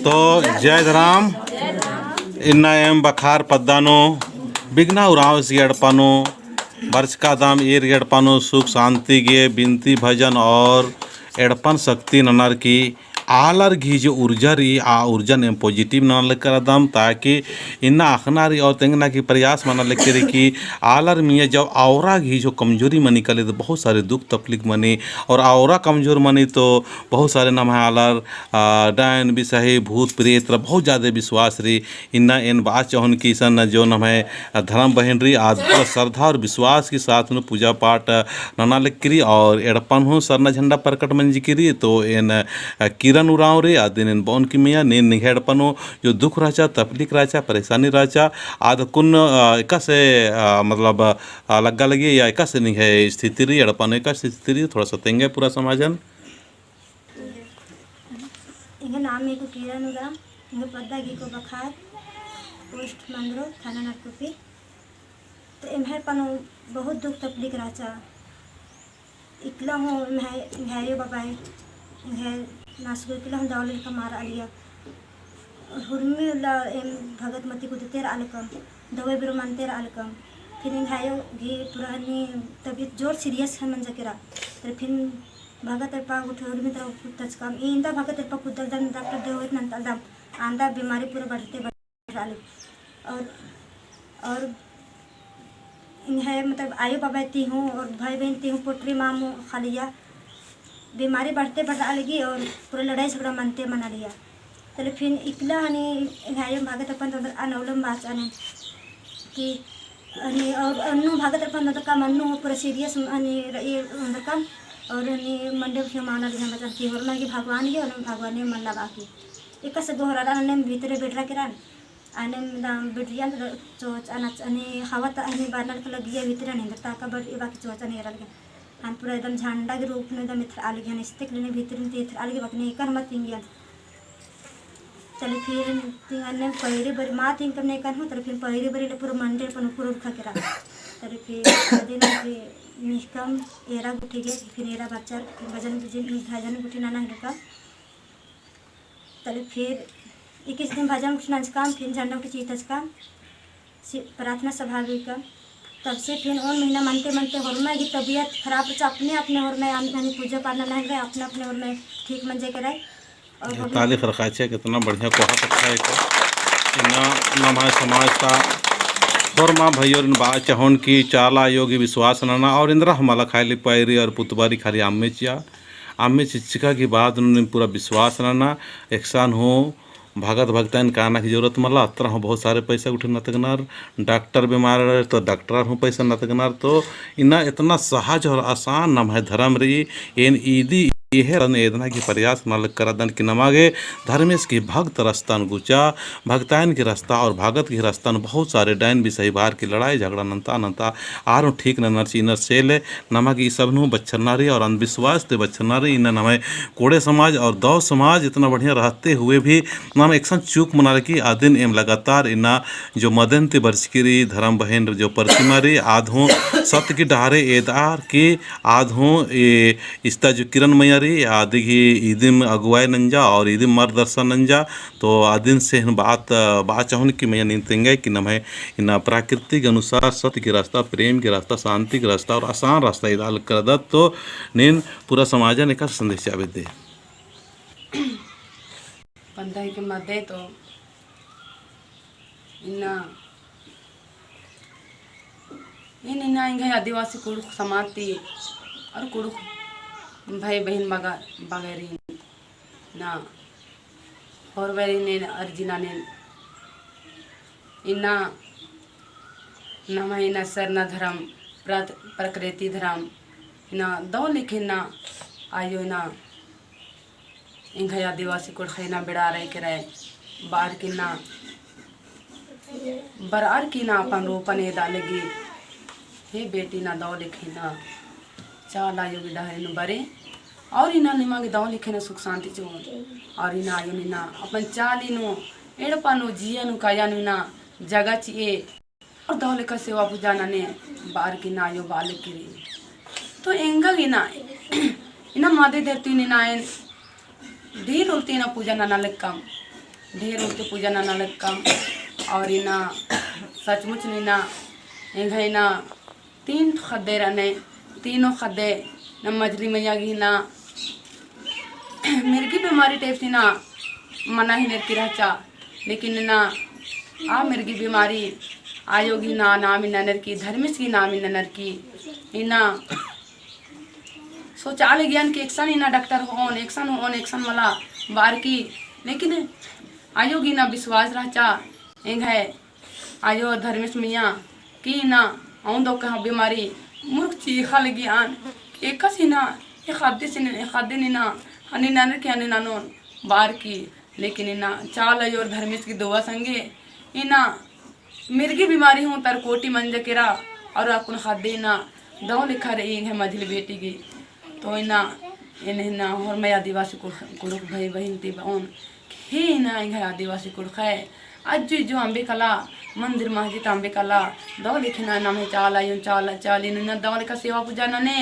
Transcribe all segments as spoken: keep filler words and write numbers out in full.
तो जय धरम। इन्ना एम बखार पद्दा नू बिगना उराँवस गे एड़पा नू बरचकादम, ईर गे एड़पा नू सुख शांति गे बिनती भजन और एड़पन शक्ति ननर की आलर गही जो ऊर्जा रई, आ ऊर्जन एम positive नना लग करदम, ताकि इन्ना अख़ना रई और तेंगना की प्रयास मना लग रई कि आलर मइय्याँ जब औरा गही जो कमजोरी मनी काली तो बहुत सारे दुख तकलीफ मनी, और औरा कमजोर मनी तो बहुत सारे नम्है आलर, आ, डायन, बिसाही, भूत, प्रेत रा बहुत ज्यादा विश्वास रई। इन्ना एन बआ चाहोन कि इसन जो नम्है धरम बहिन रई, आद पूरा श्रद्धा और विश्वास के साथ नू पूजा पाठ नना लग रई और एड़पन हूँ सरना झंडा प्रकट मंजकी रई। तो एन किरण उराँव रई, आदिन एन बओन कि मइय्याँ नीन निंग्है एड़पन हूँ जो दुख रहचा, तकलीफ रहचा, परेशानी रहचा, आद कुन, अ, एकासे, अ, मतलब, अ, लग्गा लगी या एकासे निंग्है स्थिति रई, एड़पन एकासे स्थिति रई, थोड़ा सा तेंगे पूरा समाजन। एंग्है नाम हिके किरण उराँव, एंग्है पद्दा हिके बखार, पोस्ट मंदरो, थाना नरकुपी। तो एम्है पनो बहुत दुख तकलीफ रहचा। इकला हूँ एम्है, एंग्है आयो बाबाय, एंग्है नासगो इकला हूँ दव लेखा मारा आलिया। हुरमी उल्ला एम भगत मती कुदते रआ लगकम, दवाई बिरो मनते रआ लगकम। फिर एंग्है आयो गे पूरा हनी तबीयत जोर serious है मंजा केरा। तर फिर भगत एड़पा गुट्ठी हुरमी तरा कुदतचकम। एन्दा भगत एड़पा कुदलदन डॉक्टर देवहित नन्तलदम। आन्दा बीमारी पूरा बढ़ते बढ़ रआ लगी। और, और एंग्है मतलब आयो बाबा ती हूँ और भाई बहिन ती हूँ पोटरी मामू खालिया बीमारी बढ़ते बढ़ रआ लगी और पूरा लड़ाई झगड़ा मनते मना लिया। तले फिर इकला हनी एंग्है आयो भगत अपन तोंदर अनौलम बाच अने कि हनी और अन्नू भगत अपन तोंदर का मन्नू पूरा serious हनी रई तोंदर का और हनी मंडे फिर माना लिया बचन कि होरमा कि भगवान गे और भगवान ने मन लगा की एकासे गोहरारन एन्ने भीतरे बेडरा केरन, एन्ने दा बेडरियन चोच अना, एन्ने हवा ता एन्ने बरना लगिया भीतरे एन्ने, ताका बड़ एबा के चोच एन्ने एरा लगिया। हन पूरा एकदम झंडा के रूप में एकदम एथरआ लगिया, एन्ने इस्तेक लेने भीतरे में एथरआ लगिया, बकने एकर मत तिंगियन। तले फिर तिंगने पैरी बरी, मा तिंगकम नेकन हूँ, तले फिर पैरी बरी ले पूरा मंदिर पन ऊपर उरखा केरा। तले फिर दिन के निहकम एरा गुट्ठी गे, फिर एरा बच्चा भजन, भजन गुट्ठी नना हेलका। तले फिर इक्कीस दिन भजन गुट्ठी नंजकम, फिर झंडा गुट्ठी चीतचकम, सि-, प्रार्थना सभा भी कम। तब से फिर ओन महीना मनते मनते होरमा की तबीयत खराब रहचा, अपने अपने होरमा आन-, आनी पूजा पाठ नना हेलरई, अपने अपने होरमा ठीक मंजा केरई। और ये होरमा ताली खरकाचे, कितना बढ़िया कोहा कत्था है तो। इन्ना नम्है समाज ता होरमा भइयोरिन बआ चाहोन कि चाला आयो गे विश्वास नना और एन्दरा हूँ मला खाली पैरी और पुतबारी खाली अम्मे चिआ। अम्मे चिच्चका की बाद नू नीम पूरा विश्वास नना, एकसन हूँ भगत भगताइन काना की जरूरत मला, अतरा हूँ बहुत सारे पैसा गुट्ठी नतगनर, डॉक्टर बीमार तो डॉक्टर हूँ पैसा नतगनर, तो इन्ना इतना सहज और आसान नम्है धरम रई, एन इदी एहे रन एदना की प्रयास नलख करदन कि नमा गे धर्मेस की भगत रस्ता नू गुचा, भगतायन की रस्ता और भगत की रस्ता नू बहुत सारे डायन बिसाही बअर की लड़ाई झगड़ा नन्ता नन्ता आरो ठीक ननर चिअनर से ले नमा गे ई सब नू बछरना रई और अंधविश्वास ती बछरना रई। इन्ना नम्है कोड़े समाज और दव समाज इतना बढ़िया रहते हुए भी नम एकसन चूक मना रई कि अदिन एम लगातार इन्ना जो मदेन ती बरचकी रई धरम बहिन जो प्रतिमा रई आद हूँ सत्य की डहरे एदअर की आद हूँ ए इस्ता जो किरण मइया रई, आदिगी इदिम अगुवाई नंजा और इदिम मार्गदर्शन नंजा। तो अदिन से हूँ बात, बात चाहून कि मइया नीन तेंगय कि नम्है इन्ना प्राकृतिक अनुसार सत्य की रास्ता, प्रेम की रास्ता, शांति की रास्ता और आसान रास्ता इदाल करदत, तो नीन पूरा समाजन एका संदेश चाबे दे। पंद्रह के मध्य तो इन्ना, इन इन्ना एंग्है आदिवासी कुँड़ुख़ समाज ती और कुँड़ुख़ भाई बहिन बगा-, बगैरिन ना होरबैरिन अर्जी ननेन इन्ना नम्है इन्ना सरना धरम, प्रत-, प्रकृति धरम, इन्ना दव लेखे इन्ना आयो इन्ना एंग्है आदिवासी कुँड़ुख़ इन्ना बेड़ा रई केरय बअर की इन्ना बरअर की इन्ना अपन रूपन एदा लगी। हे बेटी इन्ना दव लेखे इन्ना चाला आयो गही डहरे नू बरे और इन्ना निमा गे दव लेखे इन्ना सुख शांति चिओन और इन्ना आयो इन्ना अपन चाली नू, एड़पा नू, जिया नू, काया नू इन्ना जगह चिए। और दव लेखा सेवा पूजा नने बअर की इन्ना आयो बआ लगी रई। तो एंगा गे इन्ना, इन्ना मादे धरती नू इन्ना एन ढेर उल्ती इन्ना पूजा नना लक्कम, ढेर उल्ती पूजा नना लक्कम। और इन्ना सचमुच नू इन्ना एंग्है इन्ना तीन ठो ख़द्दे रअनय, तीनों ख़द्दे नम मझली मइया गे इन्ना मिर्गी बीमारी type से इन्ना मना ही नरकी रहचा। लेकिन इन्ना आ मिर्गी बीमारी आयो गही इन्ना नाम इन्ना नरकी, धर्मेस गही नाम इन्ना नरकी। इन्ना सोचा लगियन कि एकसन इन्ना डॉक्टर होओन, एकसन होओन, एकसन मला बअर की। लेकिन आयो गही इन्ना विश्वास रहचा एंग्है आयो धर्मेस मइया कि इन्ना औंदो कहा बीमारी मुरुख चीख़ा लगियन कि एकासे इन्ना एकादिस इन्ना एकादिन इन्ना हनी ननर की हनी ननोन बअर की। लेकिन इन्ना चाला आयो और धर्मेस गही दुआ संगे इन्ना मिर्गी बीमारी हूँ तर कोटी मंजा केरा और अक्कुन ख़द्दे इन्ना दव लेखा रई एंग्है मझली बेटी गही। तो इन्ना एन इन्ना होरमय आदिवासी कुँड़ुख़, कुँड़ुख़ भाई बहिन ती बओन कि हे इन्ना एंग्है आदिवासी कुँड़ुख़य अज्जु इज्जु अम्बे कला, मंदिर मस्जिद अम्बे कला, दव लेखे इन्ना नम्है चाला आयो चाला चाली नू इन्ना दव लेखा सेवा पूजा नने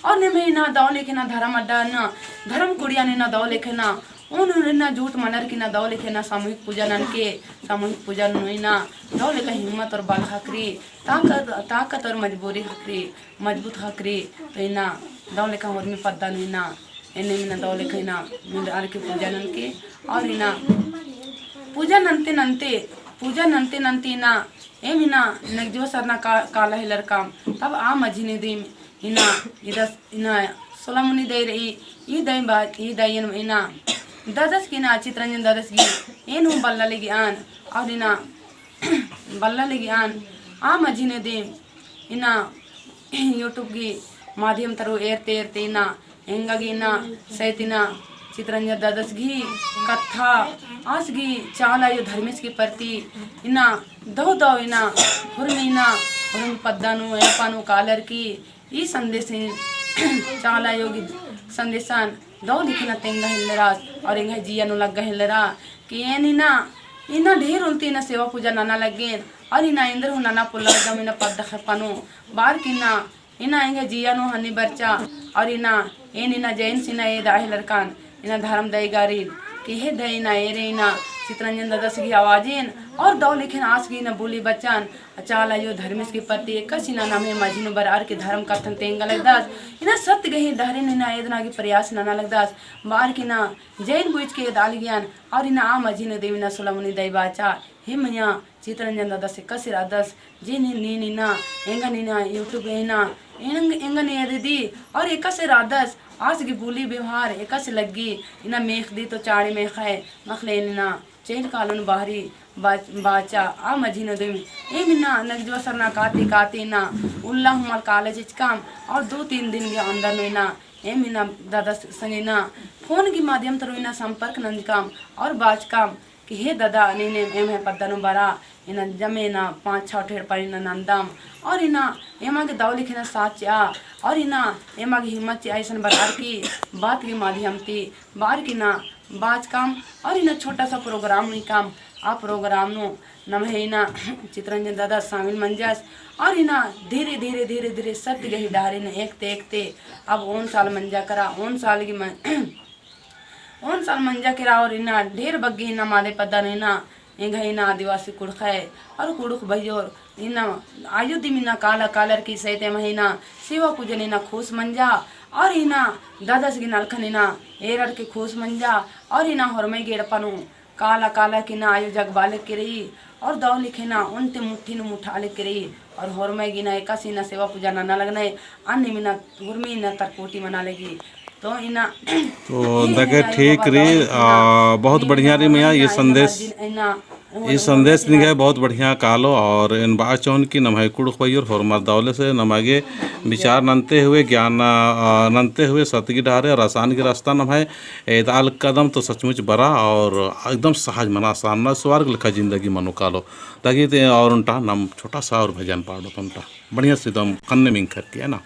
और नम्है इन्ना दव लेखे इन्ना धरम अड्डा इन्ना धरम कुड़िया नू इन्ना दव लेखे इन्ना उन इन्ना जूट मनर की इन्ना दव लेखे इन्ना सामूहिक पूजा ननके, सामूहिक पूजा नू इन्ना दव लेखा हिम्मत और बल ख़क्खरी, ताकत, ताकत और मजबूरी ख़क्खरी, मजबूत ख़क्खरी। तो इन्ना दव लेखा होरमी पद्दा नू इन्ना एन्ने इन्ना दव लेखा इन्ना मिलर की पूजा ननके। और इन्ना पूजा नन्ते नन्ते, पूजा नन्ते नन्ते इन्ना एम इन्ना नगजो सरना का-, काला हेलरकम। तब आ मझी नू दिम इन्ना इदस इन्ना सोलामुनी दई रई, ई दई बा-, ई दई एन इन्ना ददस की इन्ना चितरंजन ददस गही एन हूँ बल्ला लगियन और इन्ना बल्ला लगियन। आ मझी नू दिम इन्ना YouTube गही माध्यम तरु एरते एरते इन्ना एंगा गही इन्ना सैत इन्ना चितरंजन ददस गही कत्था आस गही चाला आयो धर्मेस गही प्रति इन्ना दव दव इन्ना होरमी इन्ना होरमी पद्दा नू एड़पा नू कालर की ई संदेश चाला आयो गही संदेशन दव लेखे इन्ना तेंगा हेलरस और एंग्है जिया नू लग्गा हेलरा कि एन इन्ना, इन्ना ढेर उल्ती इन्ना सेवा पूजा नना लग्गेन और इन्ना एन्देर हूँ नना पोल्ला लग्गम इन्ना पद्दा खेप्पा नू बअर की इन्ना, इन्ना एंग्है जिया नू हनी बरचा और इन्ना एन इन्ना जैन से इन्ना एदा हेलरकन इन्ना धरम दई गारिन कि हे दई इन्ना एरे इन्ना चितरंजन ददस गही आवाजिन और दव लेखे इन्ना आस गही इन्ना बोली बचन चाला आयो धर्मेस गही प्रति एकासे इन्ना नम्है मझी नू बरअर की धरम कत्थन तेंगा लगदस। इन्ना सत्य गही डहरेन इन्ना एदना गही प्रयास नना लगदस। बअर की इन्ना जैन बुझ के एदा लगियन और इन्ना आ मझी नू दिम इन्ना सोलामुनी दई बाचा, हे मइया चितरंजन ददस एकासे रअदस, जे नीन, नीन इन्ना एंगन इन्ना YouTube इन्ना एंग-, एंगन एरदी और एकासे रअदस, आस गही बोली व्यवहार एकासे लग्गी, इन्ना मेख़दी तो चाड़े मेख़य, मखले इन्ना चेल कालोन बाहरी बाच-, बाचा, आ मझी नू दिम एम इन्ना नगजुआ सरना काती काती इन्ना उल्ला हुमल काले चिचकम, और दो तीन दिन के अंदर नू इन्ना एम इन्ना दादा संगे इन्ना फोन की माध्यम तरू इन्ना संपर्क नंजकम और बाचकम कि हे दादा, नीन एम्है पद्दा नू बरा, इन्ना जमे इन्ना पाँच छः ठेर पर इन्ना नंदम, और इन्ना एमा गे दव लेखे इन्ना साथ चिआ, और इन्ना एमा गे हिम्मत चिआ, इसन बरअर की बात के माध्यम ती बरअर की इन्ना बाचकम, और इन्ना छोटा सा program नू हिकम, आ program नू नम्है इन्ना चितरंजन दादा शामिल मंजस, और इन्ना धीरे धीरे धीरे धीरे सत्य गही डहरे नू एकते एकते अब ओन साल मंजा केरा, ओन साल गे म-, ओन साल मंजा केरा और इन्ना ढेर बग्गे इन्ना मादे पद्दा नू इन्ना एंग्है इन्ना आदिवासी कुँड़ुख़य और कुँड़ुख़ भइयोर इन्ना आयो दिम इन्ना काला कालर की सहित एम्है इन्ना सेवा पूजन इन्ना खुस मंजा और इन्ना दादस गे नलखन इन्ना एरर की खुस मंजा और इन्ना होरमय गे एड़पा नू काला काला की इन्ना आयो जगबाले की रई, और दव लेखे इन्ना ओन्टे मुट्ठी नू मुठाले की रई, और होरमय गे इन्ना एकासे इन्ना सेवा पूजा नना लगनय, अन्नेम इन्ना होरमी इन्ना तरकोटी मना लगी। तो इन्ना तो दगे ठीक रई, आ, बहुत बढ़िया रई मइया, ये संदेश, ये संदेश निंग्है बहुत बढ़िया कालो, और एन बाचोन कि नम्है कुँड़ुख़ भइयोर होरमर दव लेसे नमा गे विचार नन्ते हुए, ज्ञान, आ, नन्ते हुए सत्य गही डहरे और आसान गही रास्ता नम्है एदआ लगदम तो सचमुच बरा और एकदम सहज मना, आसान मना, स्वर्ग लेखा जिंदगी मनो कालो। ताकि ते और ओन्टा नम छोटा सा और भजन पाड़ो तो ओन्टा बढ़िया से एकदम कन्ने मिंखर की, है ना?